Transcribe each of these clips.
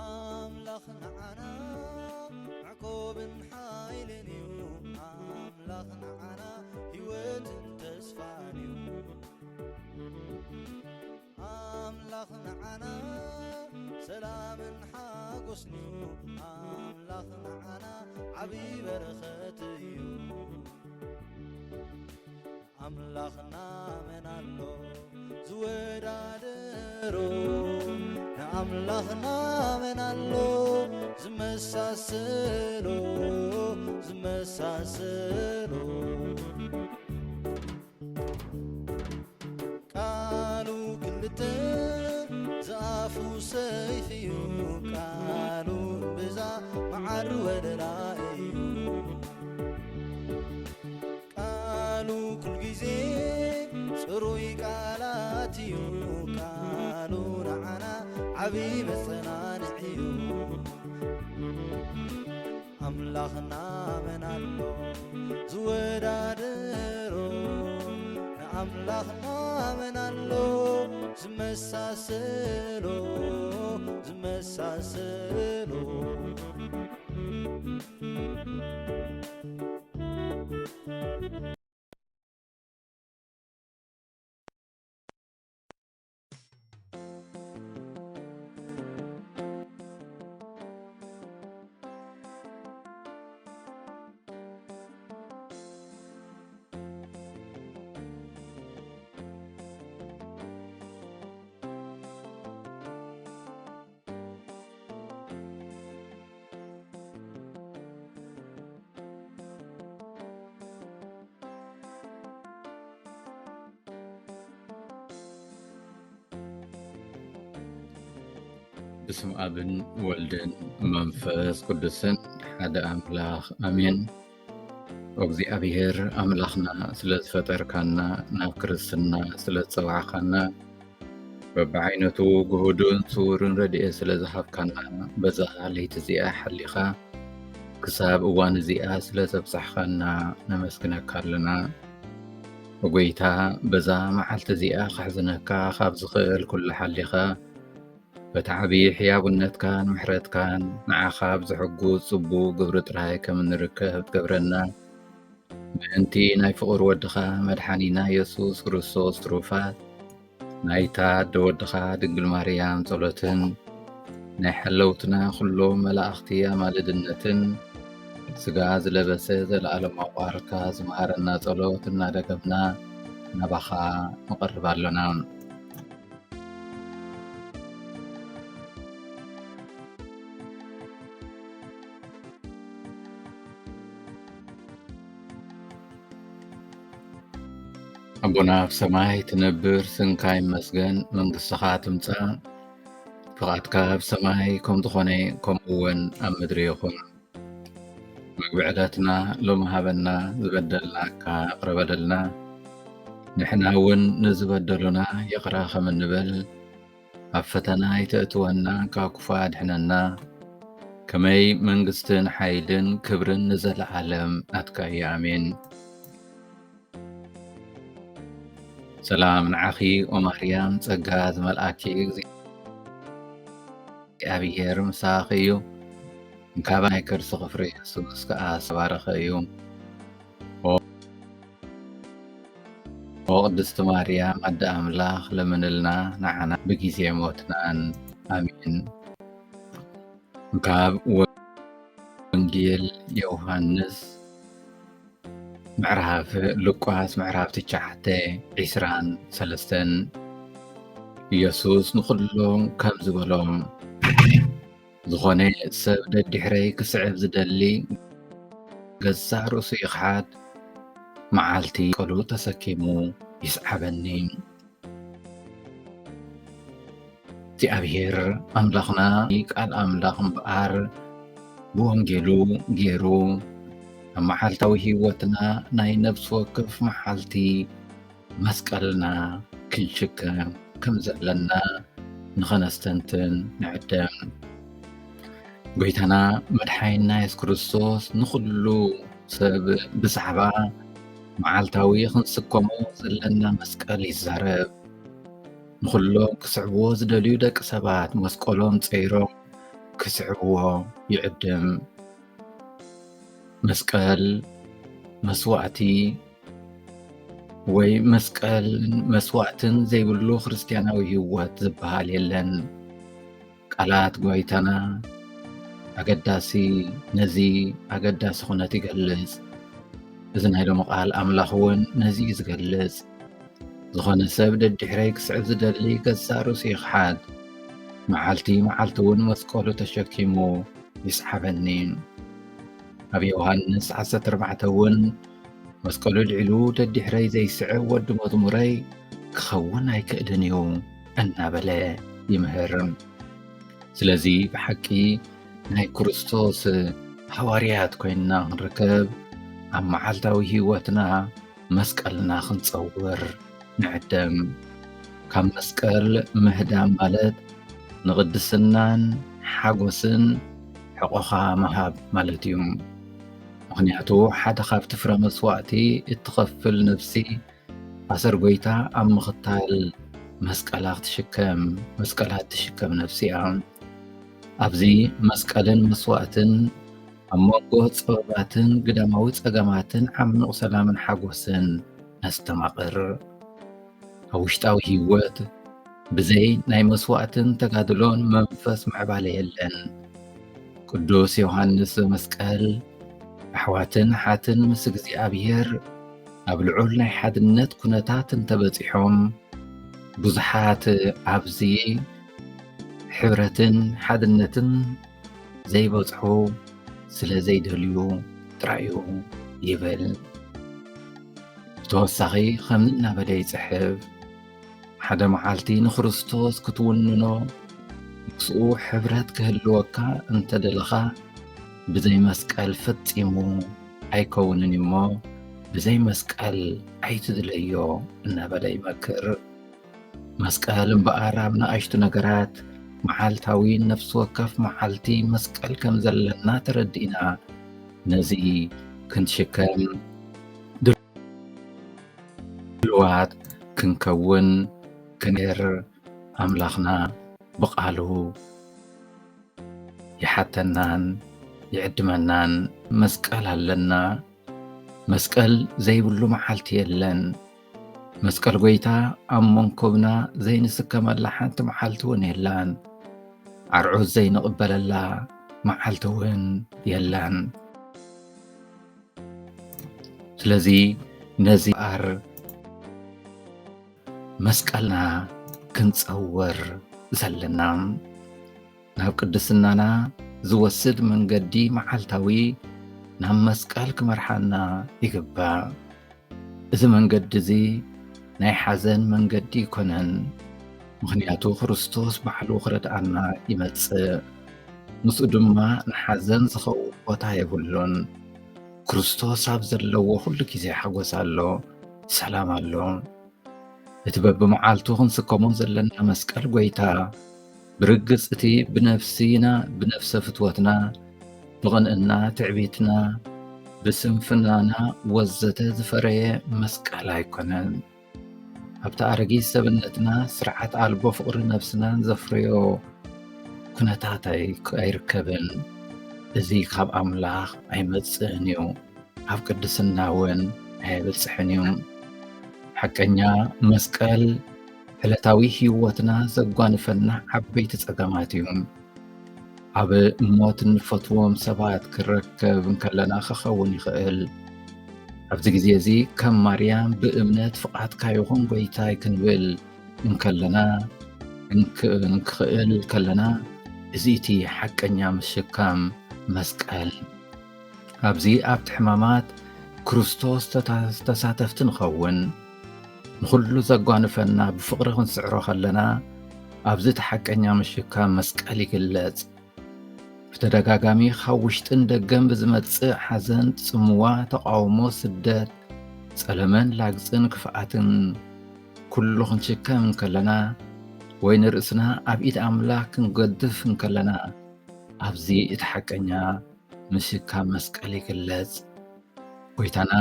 ኣምላኽ ንዓና መዕቆብን ሓይልን እዩ። ኣምላኽ ንዓና ህይወትን ተስፋን እዩ። ኣምላኽ ንዓና ሰላምን ሓጎስን እዩ። ኣምላኽ ንዓና ዓብዪ በረኸት እዩ። ኣምላኽና መን ኣሎ ዝወዳደሮ? ንኣምላኽና መን ኣሎ ዝመሳሰሎ? ዝመሳሰሎ? ቃሉ ክልተ ዝኣፉ ሰይፊ እዩ። ቃሉ እምብዛ መዓር ወለላ እዩ። ቃሉ ኩል ግዜ ጽሩይ ቃላት እዩ። ቃሉ ንዓና ዓብዪ መጸናንዒ እዩ። ኣምላኽና መን ኣሎ ዝወዳደሮ? ንኣምላኽና መን ኣሎ ዝመሳሰሎ? ዝመሳሰሎ? ብስም ኣብን ወልድን መንፈስ ቅዱስን ሓደ ኣምላኽ ኣሜን። እግዚኣብሔር ኣምላኽና ስለ ዝፈጠርካና፣ ናብ ክርስትና ስለ ዝጸዋዕካና፣ በብዓይነቱ ግሁድን ስውርን ረድኤት ስለ ዝሃብካና፣ በዛ ለይቲ እዚኣ ሓሊኻ ክሳብ እዋን እዚኣ ስለ ዘብጻሕኻና ነመስግነካ ኣለና። ጎይታ፣ በዛ መዓልቲ እዚኣ ከሕዝነካ ካብ ዝኽእል ኩሉ ሓሊኻ፣ በቲ ዓብዪ ሕያውነትካን ምሕረትካን ንዓኻ ኣብ ዝሕጉዝ ጽቡቕ ግብሪ ጥራይ ከም እንርከብ ትገብረና። ምእንቲ ናይ ፍቕር ወድኻ መድሓኒና የሱስ ክርስቶስ ትሩፋት፣ ናይታ ኣደ ወድኻ ድንግል ማርያም ጸሎትን ናይ ሓለውትና ኩሎም መላእኽቲ ኣማልድነትን፣ ስጋ ዝለበሰ ዘለኣለማዊ ቃልካ ዝመሃረና ጸሎት እናደገምና ናባኻ ንቐርብ ኣሎና። ኣቦና ኣብ ሰማይ ትነብር፣ ስምካ ይመስገን፣ መንግስትኻ ትምጻእ፣ ፍቓድካ ኣብ ሰማይ ከም ዝኾነ ከምኡ እውን ኣብ ምድሪ ይኹን። ምግቢ ዕለትና ሎሚ ሃበና፣ ዝበደልናካ ይቕረ በለልና፣ ንሕና እውን ንዝበደሉና ይቕረ ከም እንብል፣ ኣብ ፈተና ኣይተእትወና፣ ካብ ክፉእ ኣድሕነና። ከመይ መንግስትን ሓይልን ክብርን ንዘለዓለም ናትካ እዩ። ኣሜን። ሰላም ንዓኺ ኦ ማርያም፣ ጸጋ ዝመልኣኪ፣ እግዚኣብሔር ምሳኺ እዩ። እንካብ ናይ ከርስኺ ፍሬ የሱስ ከኣ ዝተባረኸ እዩ። ኦ፣ ኦ ቅድስቲ ማርያም ኣደ ኣምላኽ፣ ለምንልና ንዓና ብጊዜ ሞትናን። ኣሜን። ካብ ወንጌል ዮሃንስ ምዕራፍ ሉቃስ ምዕራፍ ትሽዓተ ዒስራን ሰለስተን ኢየሱስ ንኹሎም ከም ዝበሎም፣ ዝኾነ ሰብ ደድሕረይ ክስዕብ ዝደሊ ገዛእ ርእሱ ይኽሓድ፣ መዓልቲ መስቀሉ ተሰኪሙ ይስዓበኒ። እግዚኣብሔር ኣምላኽና ቃል ኣምላኽ እምበኣር ብወንጌሉ ገይሩ ኣብ መዓልታዊ ህይወትና ናይ ነፍሲ ወከፍ መዓልቲ መስቀልና ክንሽከም ከም ዘለና ንኸነስተንትን ንዕደም። ጎይታና መድሓኒና የሱስ ክርስቶስ ንኹሉ ሰብ ብዛዕባ መዓልታዊ ክንስከሞ ዘለና መስቀል ይዛረብ። ንኹሎም ክስዕብዎ ዝደልዩ ደቂ ሰባት መስቀሎም ጸይሮም ክስዕብዎ ይዕድም። መስቀል መስዋእቲ ወይ መስቀልን መስዋእትን ዘይብሉ ክርስትያናዊ ህይወት ዝበሃል የለን። ቃላት ጎይታና ኣገዳሲ፣ ነዚ ኣገዳሲ ኩነት ይገልጽ። እዚ ናይ ሎሚ ቃል ኣምላኽ እውን ነዚ እዩ ዝገልጽ። ዝኾነ ሰብ ደድሕረይ ክስዕብ ዝደሊ ገዛእ ርእሱ ይኽሓድ፣ መዓልቲ መዓልቲ እውን መስቀሉ ተሸኪሙ ይስሓበኒ። ኣብ ዮሃንስ ዓሰርተ ኣርባዕተ እውን መስቀሉ ልዒሉ ደድሕረይ ዘይስዕብ ወዲ መዝሙረይ ክኸውን ኣይክእልን እዩ እናበለ ይምህር። ስለዚ ብሓቂ ናይ ክርስቶስ ሃዋርያት ኮይንና ክንርከብ ኣብ መዓልታዊ ህይወትና መስቀልና ክንጸውር ንዕደም። ካብ መስቀል ምህዳም ማለት ንቕድስናን ሓጎስን ሕቖኻ ምሃብ ማለት እዩ። ምኽንያቱ ሓደ ካብቲ ፍረ መስዋእቲ እትኸፍል ነፍሲ ኣሰር ጎይታ ኣብ ምኽታል መስቀላ ክትሽከም፣ መስቀላ እትሽከም ነፍሲ እያ። ኣብዚ መስቀልን መስዋእትን ኣብ መንጎ ጸበባትን ግዳማዊ ጸገማትን ዓሚቕ ሰላምን ሓጎስን ነስተማቕር። ኣብ ውሽጣዊ ህይወት ብዘይ ናይ መስዋእትን ተጋድሎን መንፈስ ምዕባለ የለን። ቅዱስ ዮሃንስ መስቀል ኣሕዋትን ኣሓትን ምስ እግዚኣብሔር ኣብ ልዑል ናይ ሓድነት ኩነታት እንተበጺሖም፣ ብዙሓት ኣብዚ ሕብረትን ሓድነትን ዘይበጽሑ ስለ ዘይደልዩ ጥራይ እዩ ይብል። ብተወሳኺ ከምዚ እናበለ ይጽሕፍ፣ ሓደ መዓልቲ ንክርስቶስ ክትውንኖ ምስኡ ሕብረት ክህልወካ እንተደለኻ ብዘይ መስቀል ፈጺሙ ኣይከውንን እሞ ብዘይ መስቀል ኣይትድለዮ እናበለ ይመክር። መስቀል እምበኣር ኣብ ንኣሽቱ ነገራት መዓልታዊ ነፍሲ ወከፍ መዓልቲ መስቀል ከም ዘለና ተረዲእና ነዚ ክንሽከም ድልዋት ክንከውን ክንር ኣምላኽና ብቓሉ ይሓተናን ይዕድመናን። መስቀል ኣለና፣ መስቀል ዘይብሉ መዓልቲ የለን። መስቀል ጎይታ ኣብ መንኮብና ዘይንስከመላ ሓንቲ መዓልቲ እውን የላን። ኣርዑት ዘይንቕበለላ መዓልቲ እውን የላን። ስለዚ ነዚ ኣር መስቀልና ክንጸውር ዘለና ናብ ቅድስናና ዝወስድ መንገዲ መዓልታዊ ናብ መስቀል ክመርሓና ይግባእ። እዚ መንገዲ እዚ ናይ ሓዘን መንገዲ ኣይኮነን፣ ምኽንያቱ ክርስቶስ ባዕሉ ክረድኣና ይመጽእ። ምስኡ ድማ ንሓዘን ዝኸውን ቦታ የብሉን። ክርስቶስ ኣብ ዘለዎ ኩሉ ግዜ ሓጎስ ኣሎ፣ ሰላም ኣሎ። እቲ በብመዓልቱ ክንስከሞ ዘለና መስቀል ጎይታ፣ ብርግጽ እቲ ብነፍሲና፣ ብነፍሰ ፍትወትና፣ ብቕንእና፣ ትዕቢትና፣ ብስንፍናና ወዘተ ዝፈረየ መስቀል ኣይኮነን። ኣብቲ ኣረጊት ሰብነትና ስርዓት ኣልቦ ፍቕሪ ነብስናን ዘፍረዮ ኩነታት ኣይ-፣ ኣይርከብን። እዚ ካብ ኣምላኽ ኣይመጽእን እዩ። ኣብ ቅድስና እውን ኣየብጽሕን እዩ። ሓቀኛ መስቀል ዕለታዊ ህይወትና ዘጓንፈና ዓበይቲ ጸገማት እዩ። ኣብ ሞት እንፈትዎም ሰባት ክንረከብ እንከለና ክኸውን ይኽእል። ኣብዚ ግዜ እዚ ከም ማርያም ብእምነት ፍቓድካ ይኹን ጎይታይ ክንብል እንከለና፣ እንክ-፣ እንክኽእል ከለና፣ እዚ እቲ ሓቀኛ ምሽካም መስቀል። ኣብዚ ኣብቲ ሕማማት ክርስቶስ ተታ-፣ ተሳተፍቲ ንኸውን። ንኹሉ ዘጓንፈና ብፍቕሪ ክንስዕሮ ከለና፣ ኣብዚ እቲ ሓቀኛ ምሽካም መስቀል ይግለጽ። ብተደጋጋሚ ካብ ውሽጥን ደገን ብዝመጽእ ሓዘን፣ ጽምዋ፣ ተቓውሞ፣ ስደት፣ ጸለመን ላግጽን ክፍኣትን ኩሉ ክንሽከም እንከለና፣ ወይ ንርእስና ኣብ ኢድ ኣምላኽ ክንገድፍ እንከለና፣ ኣብዚ እቲ ሓቀኛ ምሽካም መስቀል ይግለጽ። ጎይታና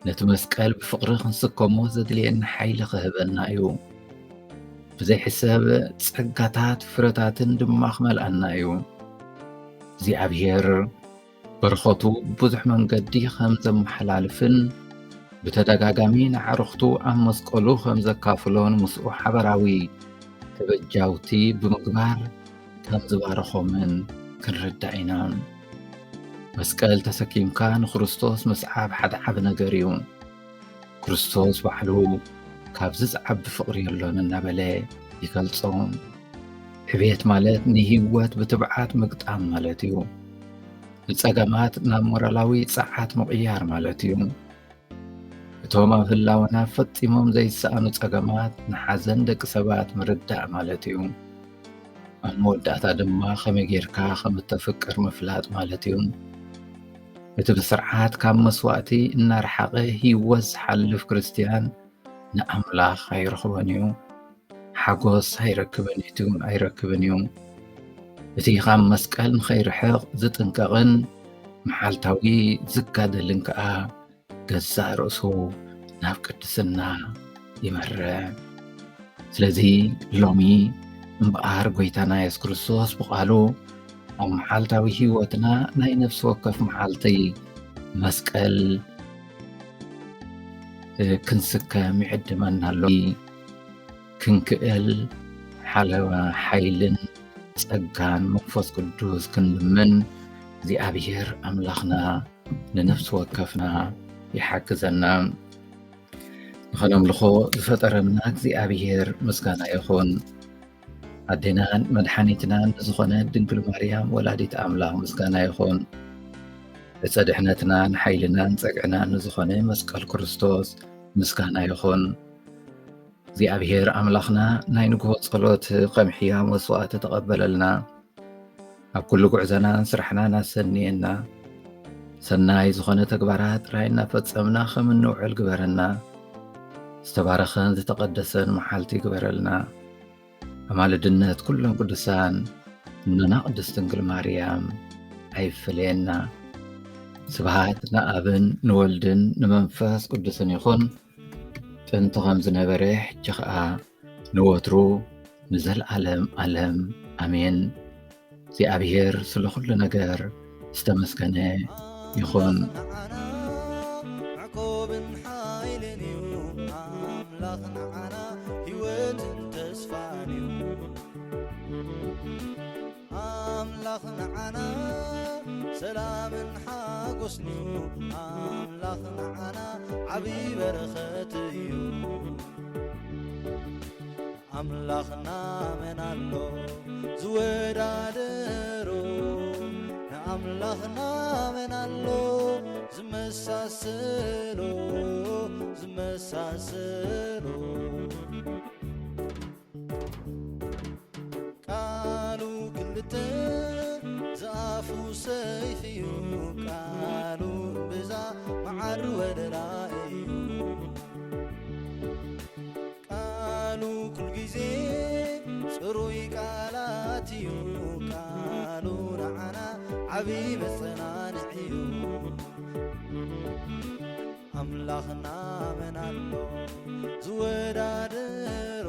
ነቲ መስቀል ብፍቕሪ ክንስከሞ ዘድልየና ሓይሊ ክህበና እዩ። ብዘይሕሰብ ጸጋታት ፍረታትን ድማ ክመልኣና እዩ። እግዚኣብሔር በረኸቱ ብዙሕ መንገዲ ከም ዘመሓላልፍን ብተደጋጋሚ ንዓርኽቱ ኣብ መስቀሉ ከም ዘካፍሎን ምስኡ ሓበራዊ ተበጃውቲ ብምግባር ከም ዝባረኾምን ክንርዳእ ኢና። መስቀል ተሰኪምካ ንክርስቶስ ምስዓብ ሓደ ዓቢ ነገር እዩ። ክርስቶስ ባዕሉ ካብዚ ዝዓቢ ፍቕሪ የሎን እናበለ ይገልጾ። ዕብየት ማለት ንህይወት ብትብዓት ምግጣም ማለት እዩ። ንጸገማት ናብ ሞራላዊ ጸዓት ምቕያር ማለት እዩ። እቶም ኣብ ህላወና ፈጺሞም ዘይሰኣኑ ጸገማት ንሓዘን ደቂ ሰባት ምርዳእ ማለት እዩ። ኣብ መወዳእታ ድማ ከመይ ጌርካ ከም እተፍቅር ምፍላጥ ማለት እዩ። እቲ ብስርዓት ካብ መስዋእቲ እናረሓቐ ህይወት ዝሓልፍ ክርስትያን ንኣምላኽ ኣይረኽቦን እዩ። ሓጎስ ኣይረክብን እዩ፣ ኣይረክብን እዩ። እቲ ካብ መስቀል ንኸይርሕቕ ዝጥንቀቕን መዓልታዊ ዝጋደልን ከኣ ገዛእ ርእሱ ናብ ቅድስና ይመርሕ። ስለዚ ሎሚ እምበኣር ጐይታና የሱስ ክርስቶስ ብቓሉ ኣብ መዓልታዊ ህይወትና ናይ ነፍሲ ወከፍ መዓልቲ መስቀል፣ እ፣ ክንስከም ይዕድመና ኣሎ። ክንክእል ሓለዋ ሓይልን ጸጋን መንፈስ ቅዱስ ክንልምን እግዚኣብሔር ኣምላኽና ንነፍሲ ወከፍና ይሓግዘና። ንኸነምልኾ ዝፈጠረና እግዚኣብሔር ምስጋና ይኹን። ኣዴናን መድሓኒትናን ዝኾነ ድንግል ማርያም ወላዲት ኣምላኽ ምስጋና ይኹን። ዕፀ ድሕነትናን ሓይልናን ጸግዕናን ዝኾነ መስቀል ክርስቶስ ምስጋና ይኹን። እግዚኣብሔር ኣምላኽና ናይ ንግሆ ጸሎት ከም ሕያው መስዋእቲ ተቐበለልና። ኣብ ኩሉ ጉዕዞናን ስራሕናን ኣሰንየና። ሰናይ ዝኾነ ተግባራት ጥራይ እናፈጸምና ከም እንውዕል ግበረና። ዝተባረኸን ዝተቐደሰን መዓልቲ ግበረልና። ኣማልድነት ኩሎም ቅዱሳን እኖና ቅድስት ድንግል ማርያም ኣይፈለየና። ስብሃት ንኣብን ንወልድን ንመንፈስ ቅዱስን ይኹን። ጥንቲ ከም ዝነበረ ሕጂ ኸኣ ንወትሩ ንዘለዓለም ዓለም ኣሜን። እግዚኣብሔር ስለ ኩሉ ነገር ዝተመስገነ ይኹን። መዕቆብን ሓይልን እዩ ኣምላኽ ንዓና፣ ህይወትን ተስፋን እዩ። ኣምላኽ ንዓና ሰላምን ሓጎስን እዩ። ኣምላኽ ንዓና ዓቢ በረኸት እዩ። ኣምላኽና መን ኣሎ ዝወዳደሮ? ንኣምላኽና መን ኣሎ ዝመሳሰሎ? ዝመሳሰሎ? ቃሉ ክልተ ዝኣፉ ሰይፊ እዩ፣ ቃሉ እምብዛ መዓር ወለላ እዩ። ቃሉ ኩል ግዜ ጽሩይ ቃላት እዩ፣ ቃሉ ንዓና ዓቢ መጸናንዒ እዩ። ኣምላኽና መን ኣሎ ዝወዳደሮ?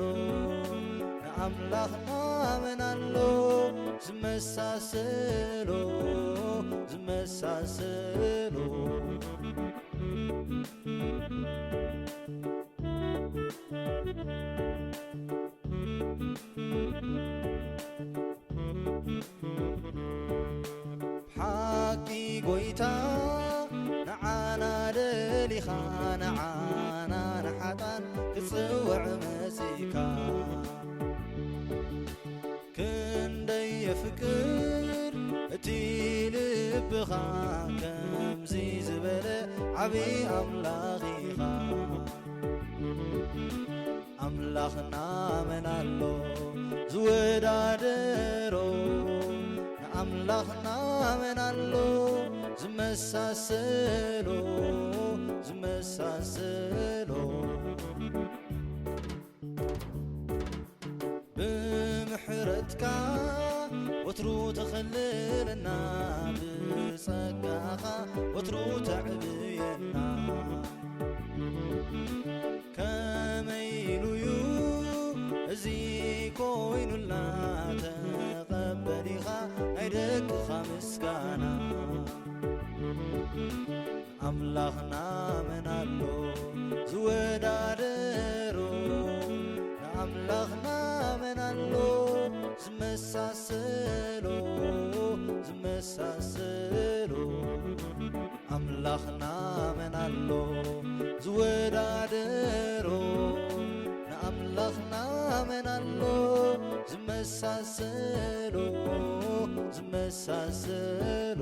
ንኣምላኽና መን ኣሎ ዝመሳሰሎ? ዝመሳሰሎ? ሓቂ ጎይታ ንዓና ደሊኻ፣ ንዓና ንሓጣን ክትጽውዕ መጺእካ። ክንደይ የፍቅር እቲ ልብኻ፣ ከምዚ ዝበለ ዓቢ ኣምላኽ ኢኻ። ኣምላኽና መን ኣሎ ዝወዳደሮ? ንኣምላኽና መን ኣሎ ዝመሳሰሎ? ዝመሳሰሎ? ብምሕረትካ ወትሩ ተኸልለና፣ ብጸጋኻ ወትሩ ተዕብየና። ከመይ ኢሉ'ዩ እዚ ኮይኑልና ተቐበሊኻ ናይ ደቅኻ ምስጋና። ኣምላኽና መን ኣሎ ዝወዳደሮ? ንኣምላኽና መን ኣሎ ዝመሳሰሎ? ዝመሳሰሎ ኣምላኽና መን ኣሎ ዝወዳደሮ? ንኣምላኽና መን ኣሎ ዝመሳሰሎ? ዝመሳሰሎ